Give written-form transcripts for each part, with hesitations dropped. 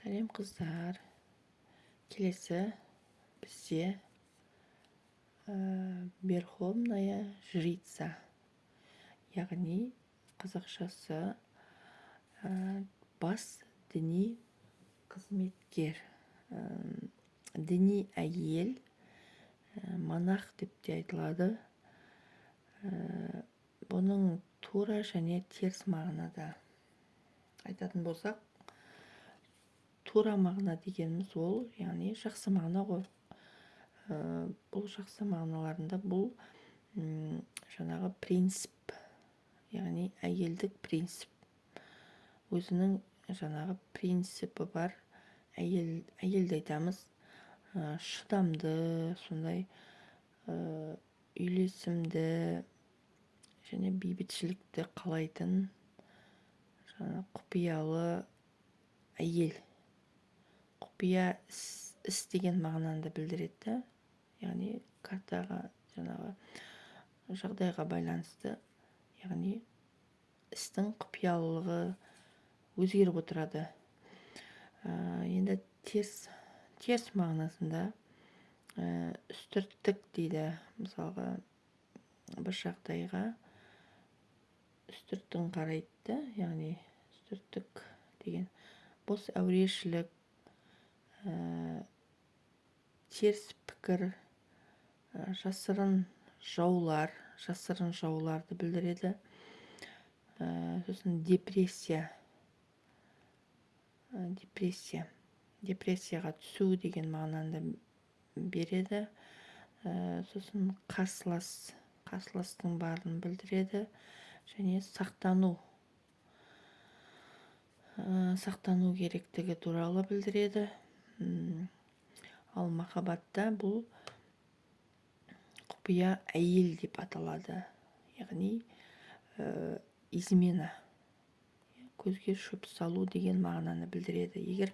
Сәлем, қыздар! Келесі бізде верховная жрица, яғни қазақшасы бас діни қызметкер, діни әйел, монах деп те айтылады. Бұның тура және теріс мағынада айтатын болсақ, тура мағына дегеніміз ол, яғни жақсы мағына ғой. Бұл жақсы мағыналарында бұл жаңағы принцип, яғни әйелдік принцип, өзінің жаңағы принципі бар әйел, әйелді айтамыз. Шыдамды, сондай үйлесімді және бейбітшілікті қалайтын, жаңа құпиялы әйел, құпия іс деген мағынаны да білдіреді да. Яғни картаға, жаңағы жағдайға байланысты, яғни істің құпиялылығы өзгеріп отырады. Енді теріс мағынасында үстірттік дейді. Мысалға, бір жағдайға үстіртін қарайды да, яғни үстірттік деген бос әурешілік, теріс пікір, жасырын жаулар, жасырын жауларды білдіреді. Сосын депрессия, депрессияға түсу деген мағынаны да береді. Сосын қарсылас, қарсыластың барын білдіреді және сақтану, сақтану керектігі туралы білдіреді. Ал махаббатта бұл құпия әйел деп аталады, яғни измена, көзге шөп салу деген мағынаны білдіреді. Егер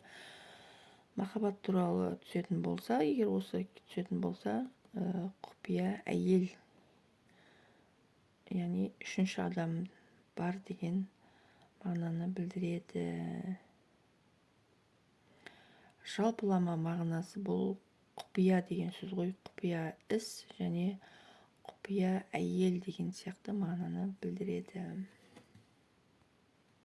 махаббат туралы түсетін болса, егер осы түсетін болса, құпия әйел, яғни үшінші адам бар деген мағынаны білдіреді. Жалпылама мағынасы бұл құпия деген сөз ғой, құпия іс және құпия әйел деген сияқты мағынаны білдіреді.